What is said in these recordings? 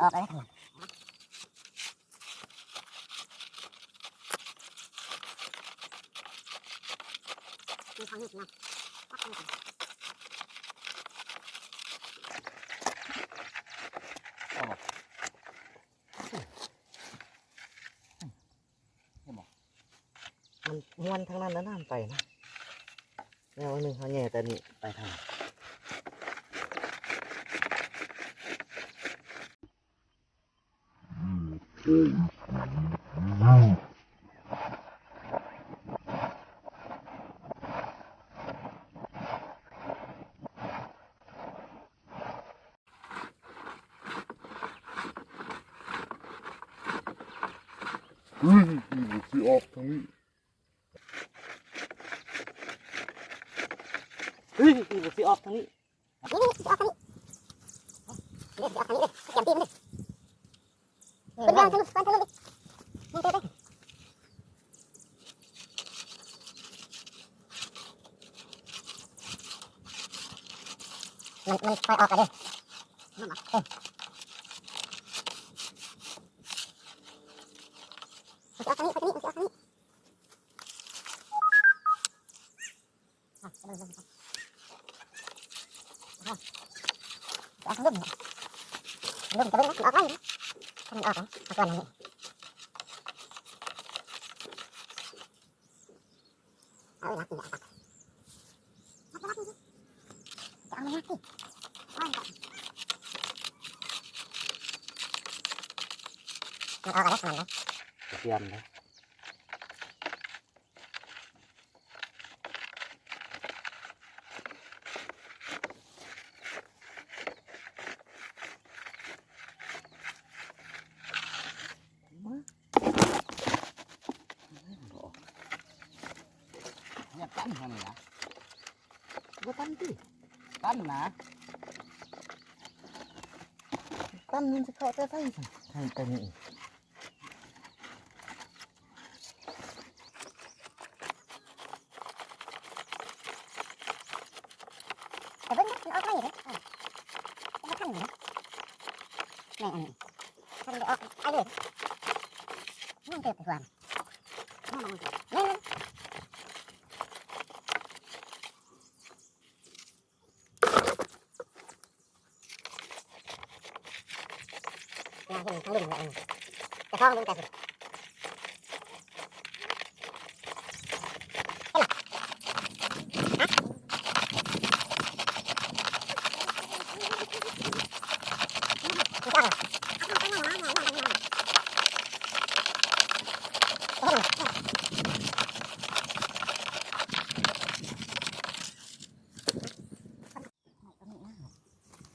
ອອກເລີຍ ມີທາງນີ້ເນາະ ປັບເຂົ້າໄປ ເອົາ ເຫັນບໍ່? ມັນມ້ວນທັງນັ້ນນະ ນ້ຳໄປນະ. ແນວໜຶ່ງເຮົາແຍ່ແຕ່ນີ້ໄປທາງ ເຮີ້ຍ ມັນຊິອອກທາງນີ້ ເຮີ້ຍ ມັນຊິອອກທາງນີ້ ນີ້ ນີ້ ຊິອອກທາງນີ້ ນີ້ ຊິອອກທາງນີ້ເດ້ ຕຽມຕີນເດ້. ເອີ ເພິ່ນຍ່າງທະລຸ ເພິ່ນທະລຸ ນີ້ເດີ ມັນ ມັນຄ່ອຍອອກແລ້ວເດີ ເອີ ມັນຊິອອກທາງນີ້ ມັນຊິອອກທາງນີ້ ອອກທາງລຸ່ມ ລຸ່ມກະເບິ່ງນະ ອອກໄດ້ຢູ່ນະ ຖ້າມັນອອກນະ ເອົາກ່ອນອັນນີ້ ເອົາລະ ເອົາລະ ເອົາລະ ມັນອອກແລ້ວ ມັນນະ ກະຕຽມເດ້. ຢ່າຕັນຫັ້ນນະ ບໍ່ຕັນຕິ ຕັນນະ ຕັນມັນຊິເຂົ້າແຕ່ໃສຊັ້ນ ໃຫ້ໄປນີ້. ແຕ່ເບິ່ງນະ ມັນອອກໄວເດ້ ເອີ ແຕ່ວ່າຄັນຢູ່ນະ ແມ່ນອັນນີ້ ຄັນໄດ້ອອກໄວເລີຍ ງາມເຕີບກວ່າ ງາມ ງາມ. ຍ່າງຂຶ້ນທາງລຸ່ມແລ້ວ ເອີ ຈະທ້ອງເບິ່ງແຕ່ພຸ້ນ ເຫັນ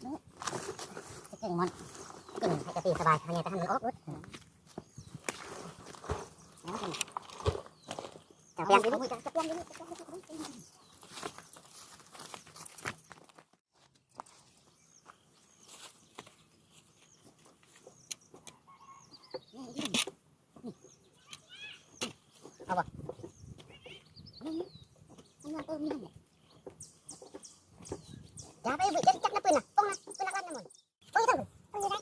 ລະ ຮະ ກິນມັນ ກິນໃຫ້ກະຕີສະບາຍ ເຮົາຍັງຈະໃຫ້ມັນອອກເບິດ ຈະປ່ຽນ ຈະປ່ຽນ ຈະປ່ຽນ ເອົາບໍ່? ຢ່າໄປ ຢ່າຈັບນະປືນນະ ປົງນະ ປືນນະລັດນະມັນ ປົງຢູ່ເທິງ ປົງຢູ່ໃດ?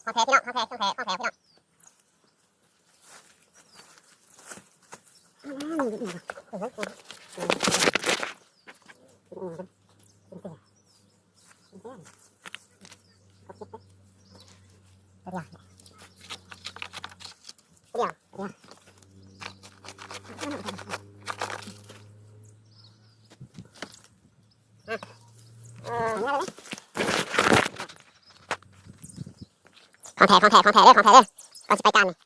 ຂອງແທ້ພີ່ນ້ອງ ຂອງແທ້ ຂອງແທ້ ຂອງແທ້ພີ່ນ້ອງ. ຂອງແທ້ ຂອງແທ້ ຂອງແທ້ເດີ ຂອງແທ້ເດີ ກ່ອນຊິໄປການນີ້.